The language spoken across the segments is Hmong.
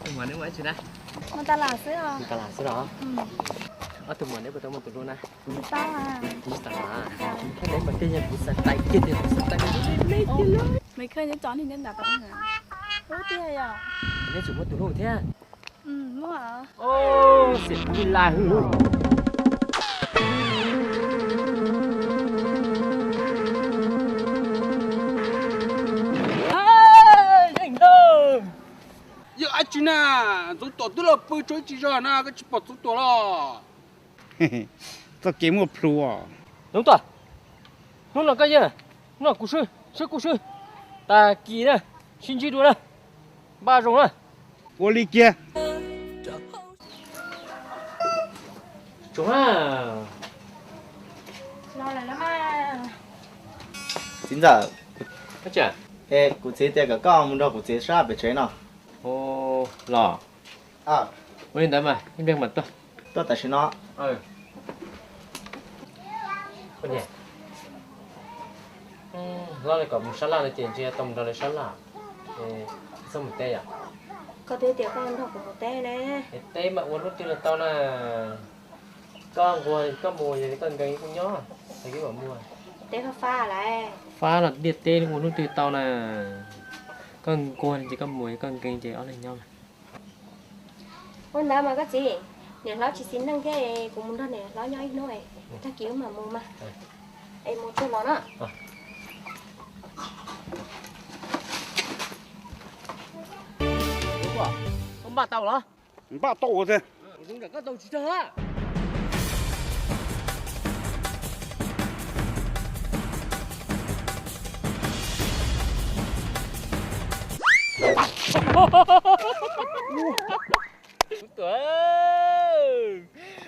Tus muam, neb mus dab tsi na? Mus tas las xwb os. Mus tas las xwb los? Ob tug muam, neb puas tau muaj tus hlub na? Tsis tau. Tsis tau. Neb mas tej yog kuv xav tais kiag tiag, kuv xav tais me me tiag. Mej khawb nyob tso neeg nyob nrad tau. Ub, tiag yom. Neb tsum muaj tus hlub thiab. Muaj. Xiam kuv li laj hwj. Yog dab tsi na? Ntxoov Tuam twb los pw tso ib tsis zog na, koj tsis pom Ntxoov Tuam los? Txoj kev muaj plhus os. Ntxoov Tuam, hnub no koj yeej, hnub no kuv swb, swb kuj swb. Tag kis na, sib ntsib dua na. Npaj zoo na. Ua li kiag. Txiv ntxawm, kuv txiv tias kom koj mus nrog kuv txiv sab laj pem tsev no. Los, ua li ntawd mas ib pliag mam tuaj. Tuaj tam sim no. Hlob, kom mus sab laj no ces ntshe tau mus nrog lawv sab laj. Txhob mus teb yom. Koj twb tias koj nrog kuv mus teb ne. Teb mas ua hnub twg los tau na. Koj nquag koj mus, yog koj nkees kuj nyob, es koj mam mus. Teb fab fab lawm. Fab los tiaj teb ua hnub twg tau na. Koj nquag ces koj mus, koj nkees ces ob leeg nyob. Ua ntawd mas koj txiv, niam hlob tsis xis neej thiab, kuv mus nrog niam hlob nyob ib hnub, tag kis wb mam mus mas. Es mus tsuag los na. Koj npaj tau los? Npaj tau thiab. Zoo nram koj tau tsis raug.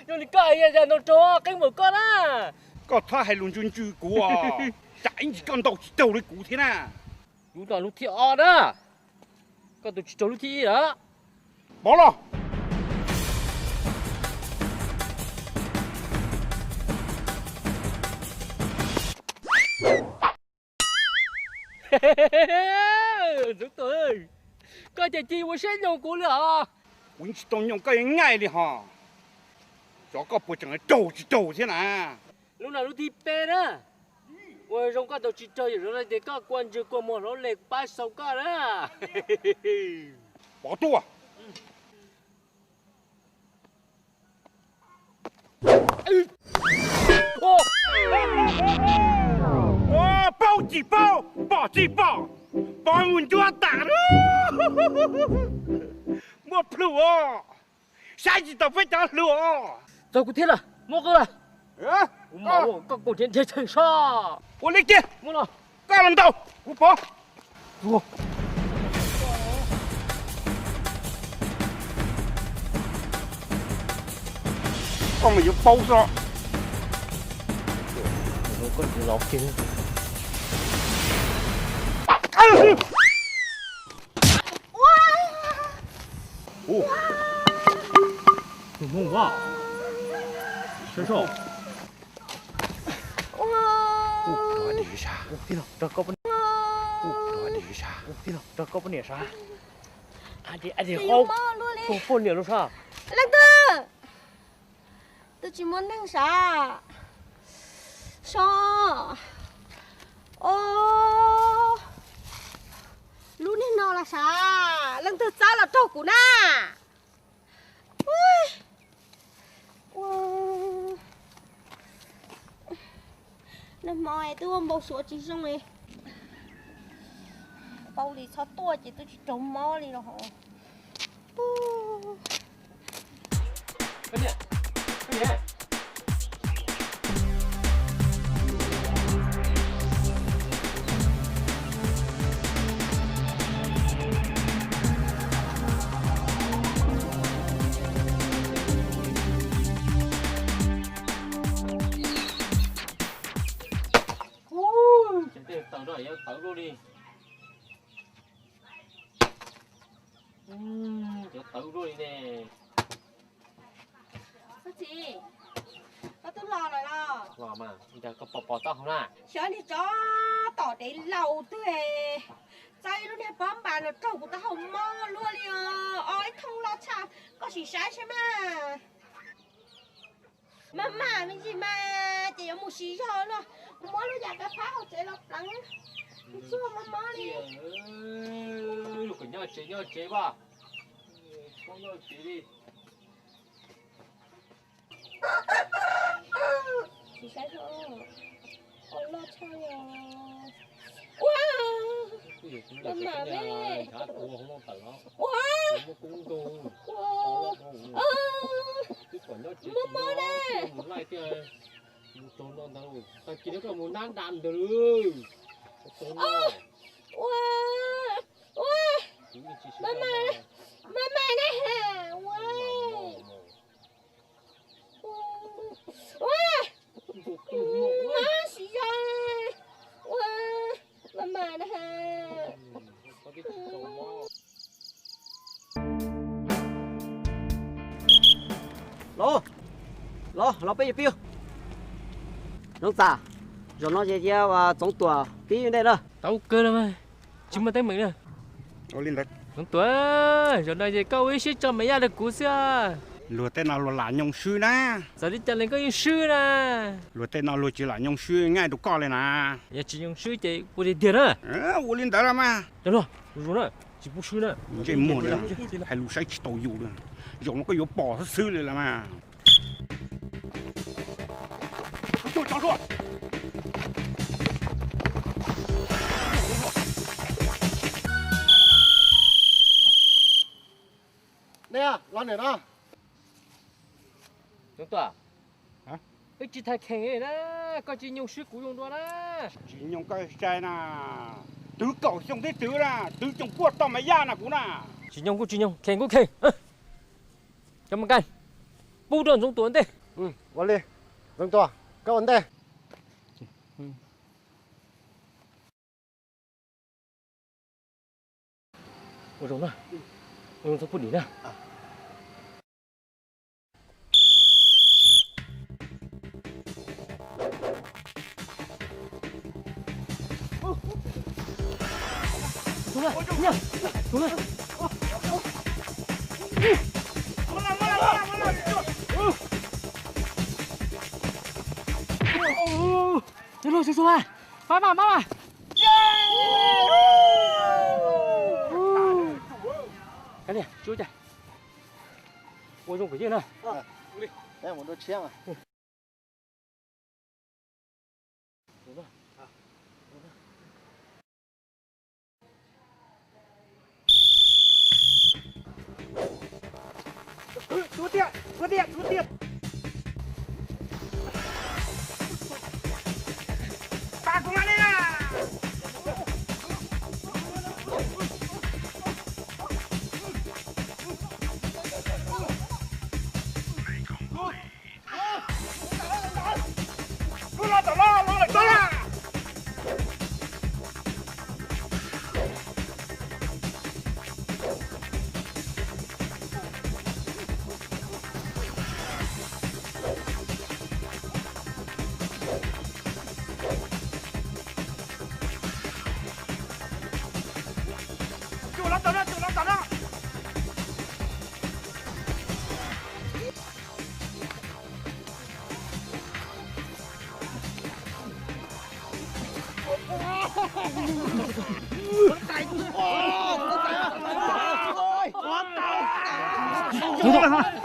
Yog li koj yog ntaus raug qeeb npaum koj na. Koj txhob hais lus ntsws ntsws kuv os. Tsam ib ntsis koj ntaus tsis raug li kuv thiab na. Lub no lub thib ob na. Koj ntaus tsis raug lub thib ib lawm. Pov los. Ntxoov Tuam, koj ces cia ua siab nyoog kuv li os. Kuv yeej tsis tau nyoog koj ngaij li hos. Xyov koj puas tseem raug tsis raug thiab na. Lub no lub thib peb na. Ua zoo koj ntaus tsis raug, yam zoo no ces koj kua ntswg kua muag hlob li kuv pab xaus koj na. Pov tuaj. Paub tsis paub, pom tsis pom, pov mus ncuab tas. Muaj plhus os, saib tsis taus peb cov hluas. Txog kuv thiab lawm, muab qw lawm. Kuv mam ua koj kaum thiab nrhiav cheem soj. Ua li kiag, koj los ntaus kuv pov. Koj mas yuav paub xwb. Rau koj poj niam sab. Tus poj niam lub sab. Leej twg? Twb tsis muaj neeg sab. Sab. O, lub niag no los sab, leej twg txawb los raug kuv na. Ua nag hmo twb ua npau suav tsis zoo li. Paub li txhob tuaj ces twb tsis raug mob li los hos. Tawv no yuav tawv luaj li. Yuav tawv luaj li ne. Koj txiv, koj twb los lawm los? Los mas, cas koj pom pom taub hau na? Xyov niag tsov tom dev laus twg txawb ib lub niag pob npas los raug kuv taub hau mob luaj li os. Ib thooj loj tshaj, koj sim saib saib mas. Maj mam me ntsis mas ces yuav mus siv zog no. Kuv muab lub yam kav phab hauv tsev los pleev, txuag mob mob li. Kom nyob tsev nyob tsev vaj, nyob tsev li. Ua, maj mam ne. Ua, mob mob ne. Tag kis no koj mus nab da ntawd. Ua, ua, maj mam, maj mam ne. Ua, ua, mob siv zog. Ua, maj mam na. Los, los, los peb yuav pib. Zoov Txas, zaum no ces cia Txoov Tuam pib ntej na. Tau kawg los mas, tsis muaj teeb meem na. Txoov Tuam, zaum no ces koj ua ib siab tso Maiv Yaj rau kuv xwb. Luag tej no luag lam nyoo swb na. Txawm li cas los koj yeej swb na. Luag tej no luag tsis lam nyoo swb, nqaij rau koj li na. Yog tsis nyoo swb ces ua tiag tiag na. Ua li ntawd los mas. Cov no, zoo na, tsis pub swb na. Ntsej muag, hais lus saib tsis taus yus li. Zaum no koj yuav pom xwb xwb li los mas. Los niam no. Txoov Tuam, wb tsis tham kheem na, koj tsis nyoo swb kuv zoo dua na. Tsis nyoo koj sai na, twv kaum xyoo thiab twv na, twv xyoo puaj tau Maiv Yaj na kuv na. Tsis nyoo kuj tsis nyoo, kheem kuj kheem. Cov mas kais, pub rau Txoov Tuam ntej. Ua li, Txoov Tuam, koj ua ntej. Ua zoo na, ua zoo txhob pub dim na. Pab, pab, pab. Kav liam, tsuav cas. Ua zoo kuv yeej na.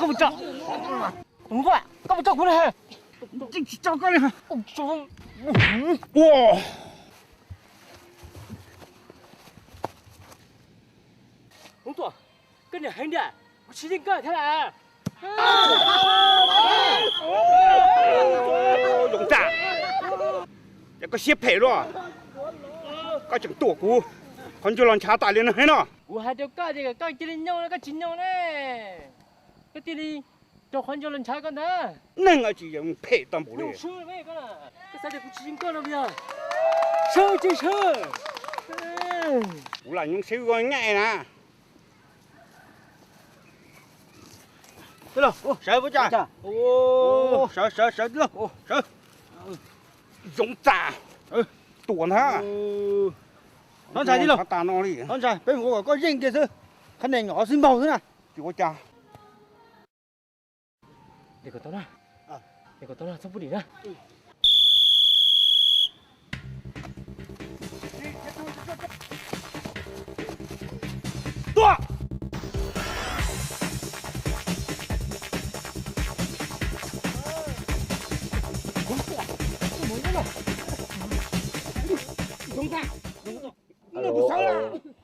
Koj mus tso, koj mus tso kuv na. Tsis tso koj li. Ua, Hmoob Tuam, koj niam heev tiag, kuv tsis yeej koj thiab las. Zoo tag, ces koj siab phem luaj, koj tseem tuam kuv, qhov ncauj los ntshav tas li no no. Kuv hais rau koj tias kom koj cia li nyooj no koj tsis nyooj ne, koj thiaj li raug qhov ncauj los ntshav koj ntag. Neeg tsis yeej phem tag npaum li. Koj xav tias kuv tsis yeej koj no puas yog? Sawv tsis sawv. Kuv lam nyob seb nqaij na. Sawv puas cas? Sawv sawv sawv tij laug, sawv. Zoov txam. Tuam ntag. Thov ntshai tij laug, thov ntshai, peb mus ua kom koj zeej kiag xwb. Qhab nees nyom xwb npaug xwb na. Tsis ua cas. Txhob pub dim na. Tuaj!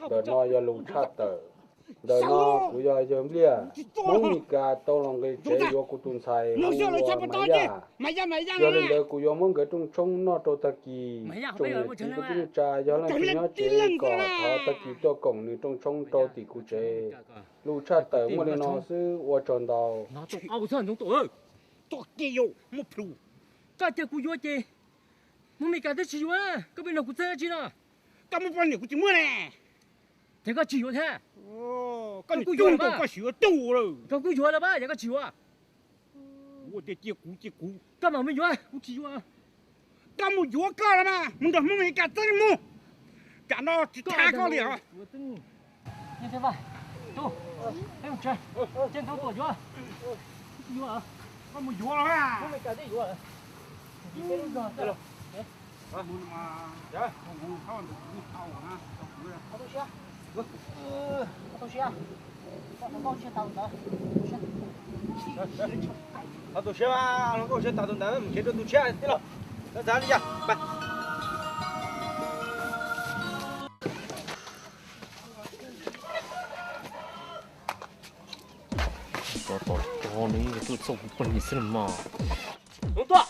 Ntawm no yog lus tshaj tawm. Ntawm no kuv yog yawg Npliaj, Hmoob Mes Kas tau los nqis tsev yuav kuv tus ntxhais hu ua Maiv Yaj. Yog li ntawd kuv yuav muab nkawd rooj tshoob noj rau tag kis, tsoom niam txiv kwv tij neej tsa yog leej twg nyob tsev kom thov tag kis tuaj koom nws rooj tshoob rau tim kuv tsev. Lus tshaj tawm muaj li no xwb, ua tsaug ntau. Koj cia kuv yuav ces Hmoob Mes Kas twb tsis yuav, koj pheej nrog kuv txeeb dab tsi no? Koj muab poj niam kuv tsis muab ne. Ces koj tsis yuav thiab. Koj kuj yuav, koj kuj yuav lawm, ces koj tsis yuav. Ua tiag cia kuv, cia kuv. Koj mam mus yuav, kuv tsis yuav. Koj mus yuav koj los mas, mus nrog Hmoob Mes Kas txeeb mus. Tsam no tsis thab koj li os. Koj mus yuav los mas. Qhov tu siab mas hluas nkauj siab tas tus ntawd mus tsev rau tus tshiab tij laug. Txav li cas? Tso tom tso nws tuaj txog kuv poj niam xwb los mas. Hmoob Tuaj,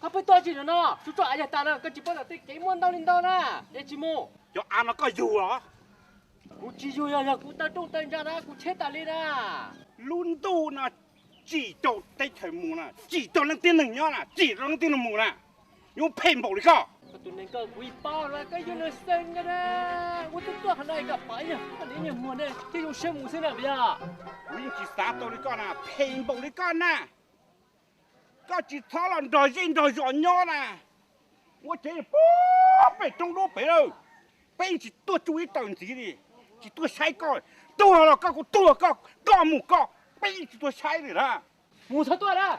koj pheej tuaj tsis no no, tsuas tso av yag tas no, koj tsis paub tom tej kev muaj ntau li ntau na, es tsis mus. Cov av no koj yug los? Kuv tsis yug, yog yog kuv taw rooj taw ntsa na, kuv cheb tas li na. Lub ntuj no tsim rau teb chaws mus na, tsim rau leej tib neeg nyob na, tsim rau leej tib neeg mus na, yuav phem npaum li koj. Koj tus neeg koj kuv yeej paub los, koj yog nws xeeb koj na. Ua tuaj tuaj qhov no koj pom ib nyuag, koj niam ib nyuag muag ne thiaj zoo siab mus xwb na puas yog? Kuv yeej tsis xav tau li koj na, phem npaum li koj na. Koj tsis txhob los nrog zej nrog zos nyob na. Ua tsev puag pem roob dub pem lawm. Peb tsis tuaj tsuj ib taws ntxiv li, tsis tuaj saib koj. Tuag los koj, kuv tuag koj, koj mus koj, peb tsis tuaj saib li na. Mus txhob tuaj na.